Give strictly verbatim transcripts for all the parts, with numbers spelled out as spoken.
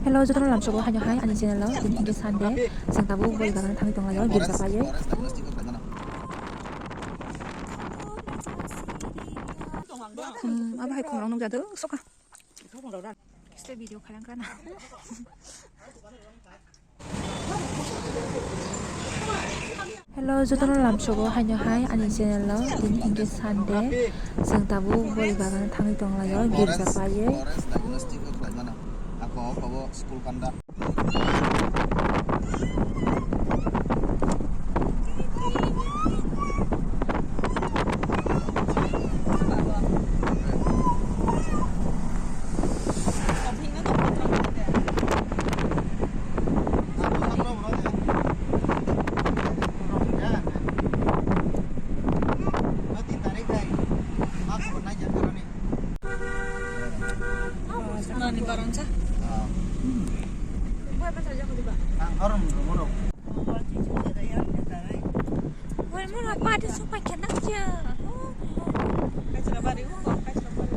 Hello, jotono lamsogo haino hai ani channel o, tini hwnkhe Sunday, chwng tabuk boi bagano thangwi tonglaio, girja paiwi. Hmm, abo hai khorang nukjadu, soka. Kisa video khalang kana. Hello, jotono lamsogo haino hai ani channel o, tini hwnkhe Sunday, chwng tabuk boi bagano thangwi tonglaio, girja paiwi. Nani baron sa? Ang horom romo rok. Wai mura pati supai kena kya. Kachra bari o, kachra bari.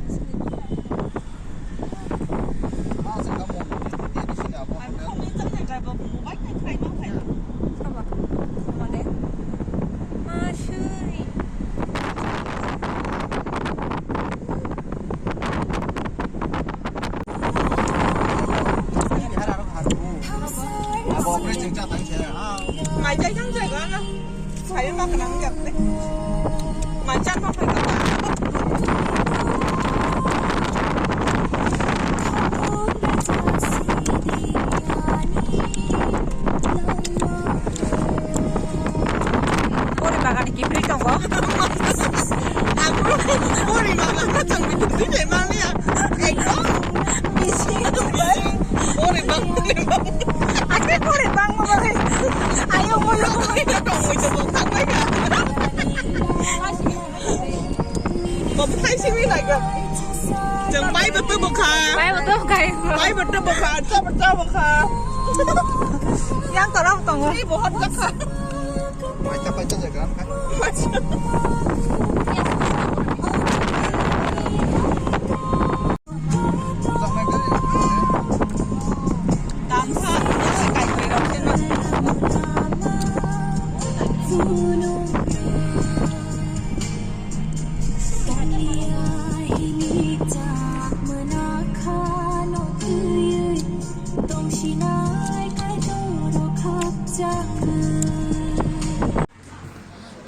Mai chai thang chai ga na. Mai ma khna nang jak le. Mai chan ma phai ka. Bori bagan kibri tongo. Bori bagan chang bini mania. Ekdom bisi. Bori bang. Ake bori bang mo bori. Ayo mo lo. Bori bang mo. Bo bwthai simi nai kha. Chwng bai bo tubu kha. Bai bo tubu kha. Bai bo tubu kha. Cha bo cha bo kha. Yang torok tongo. Ni bo hot kha. Bai cha bai cha ja gram kha.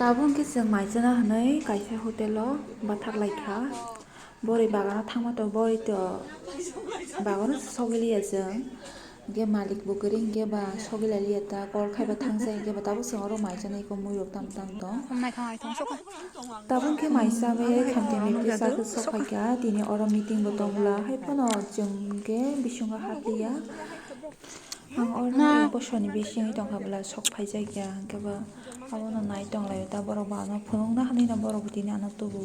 Tabuk hwnkhe chwng mai chana hwnwi kaisa hotel o bathak lai kha. Bori bagano thangma to bori to bagano sogwi liya chwng. Hwnkhe malik bo kwrwi hwnkhe ba sogwi lai liya ta, kol khai ba thang jai hwnkhe ba tabuk chwng oro mai chanai khe mui rok tam tam tong. Tabuk hwnkhe mai chabai khamti miphi chakhe sok phai kha, tini oro meeting bo tong bwla hai phano chwng hwnkhe bisingo hap liya. Ang oro bosoni bisingo tong kha bwla sok phai jak ya hwnkhe ba abono nai tong lai ta borok ba ano phunuk na hinwi no borok bo tini ano tubu.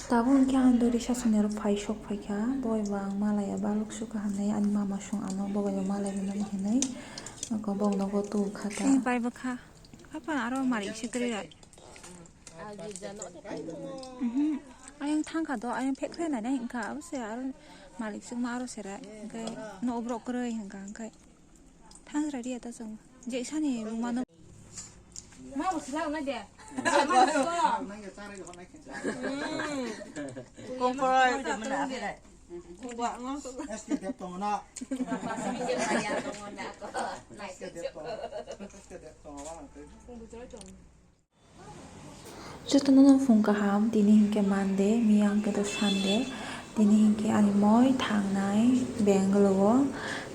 Tabuk hwnkhe ang dori sasoni aro phai sok phai kha, boi bo ang malai ya balok sukha hinwi ani mama song ano bo bai bo malai rwnani hinwi, oko bok nogo tubukha ta. Tei pai bwkha, haphano aro malik se kwrwi rai. Mhm. Ayang thang kha do, ayang phek phek nai nai wngkha, abo se aro malik sukma aro se rai, hwnkhe nogo borok kwrwi hwnkha, hwnkhe thang radi ya ta chwng je sani buma no. Ma bo sila na de. Kongkoi de mana. Kongkoi ngo. S K Deb tongo na. S K Deb tongo. S K Deb tongo. Jotono no phung kaham, tini hinkhe Monday, miyang khe to Sunday. Tini hinkhe ani moi thangnai Bangalore o.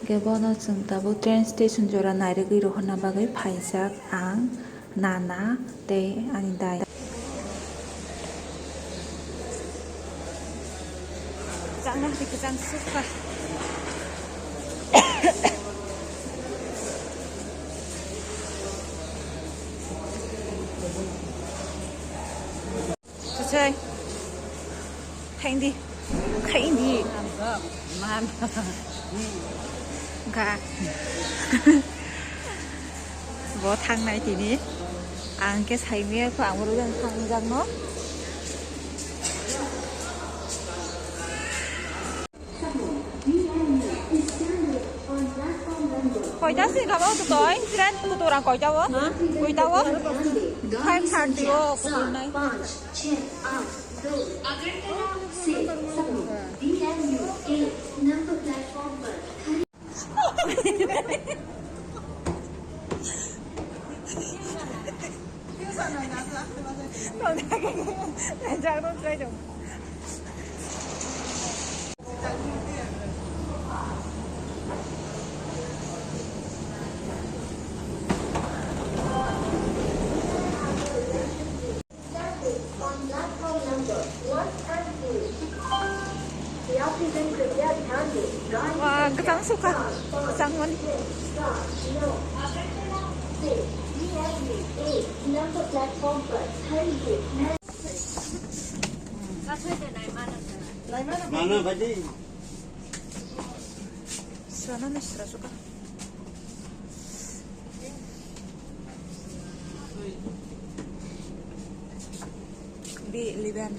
Hinkhe bono chwng tabuk train station jora nairwgwi rohorna bagwi phaijak ang, nana tei ani dai. Chakna hai kwchang sukha. Chachai. Thaindi. Khaindi. Ga. Bo thangnai tini. Ang khe saimaya kho, ang oro thangjakno. Koita si kha bo to koi? Train kutura koita o? Koita o? Five thirty o kutunai. पाँच छः आठ दो अगरतला से समूह डीएमयू एक number platform पर खड़ी। Wah, kwchang sukha. Kwchang mani. Mana badi? Sana ni sira suka. Di liban.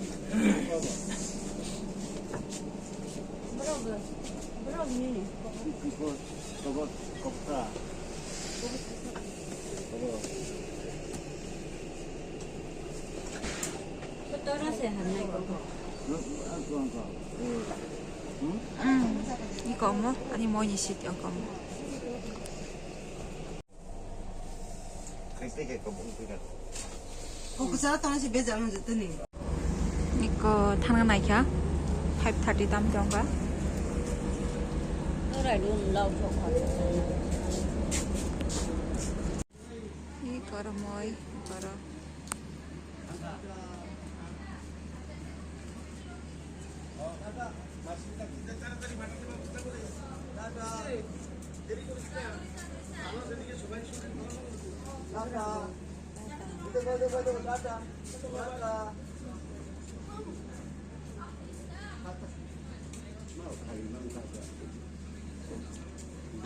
Bro, bro, bro, ni. Kobor, kobor, kokta. Kobor. Kotora se hanai ko. Hmm, ang ko, ang ko. Hmm? Hmm. Iko mo, ani mo ni sit ang ko mo. Iko thangna naikha five thirty tam tongkha. Iko ro moi, iko ro.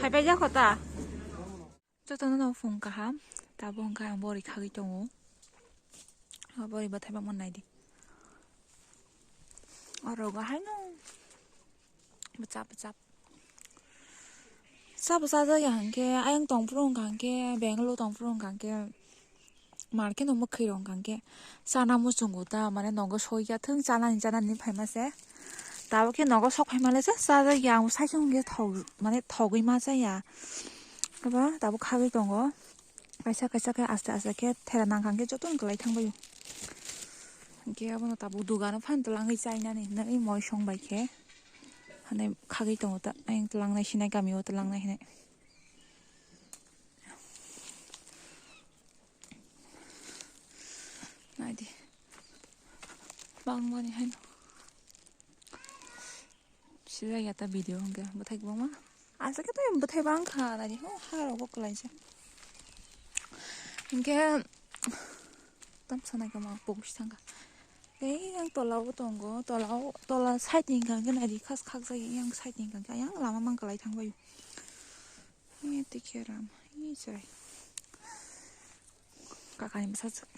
Phaipai jakho ta? Jotono no phung kaham, tabuk hwnkhe ang bori khagwi tongo. O bori bwthai bangma naidi. Oro go haino bwchap bwchap. Cha bwcha jaya hwnkhe ayang tongphuru hwnkha hwnkhe Bangalore tongphuru hwnkha hwnkhe market no mwkhwi rok hwnkha hwnkhe chana muchungo ta mane nogo soikya thung chanani chanani phaima se. Tabuk khe nogo sok phaima le se cha jaya ang saichung hwnkhe thok mane thogwi ma chaya. Abo tabuk khagwi tongo. Kaisa kaisa khe aste aste khe thera nang kha hwnkhe jotono kwlai thang bai o. Hwnkhe abono tabuk dugano phan twlangwi chainani hinwi moi song bai khe. Hwnwi khagwi tongo ta, ayang twlangnai sinai kamio twlangnai hinwi. Naidi. Bangmani haino. Sijak ya ta video hwnkhe bwthai kwbangma. Aswk khe to bwthai bang kha naidi. Oh, ha rogo kwlaisa. Hwnkhe tam sanai kama pok si thangkha. Tei yang tola o tongo, tola o, tola side ni hwnkha hwnkhe naidi khas khakjak yang side ni hwnkha hwnkhe yang lama mang kwlai thang bai. Ee, tikhe ram, ee, chwrai. Kakani bwsajwk.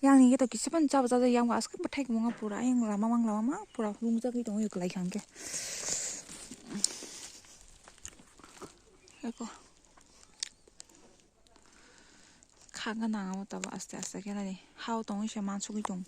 Yang ni gate o kisa phano chaba chajak, yang bo aswk bwthai kwbangma pura, yang lama mang lama mang pura hungjagwi tongwi kwlai kha hwnkhe. Eko. Kha gana abo tabo aste aste khe nani. Hao tongwi se mansugwi tong.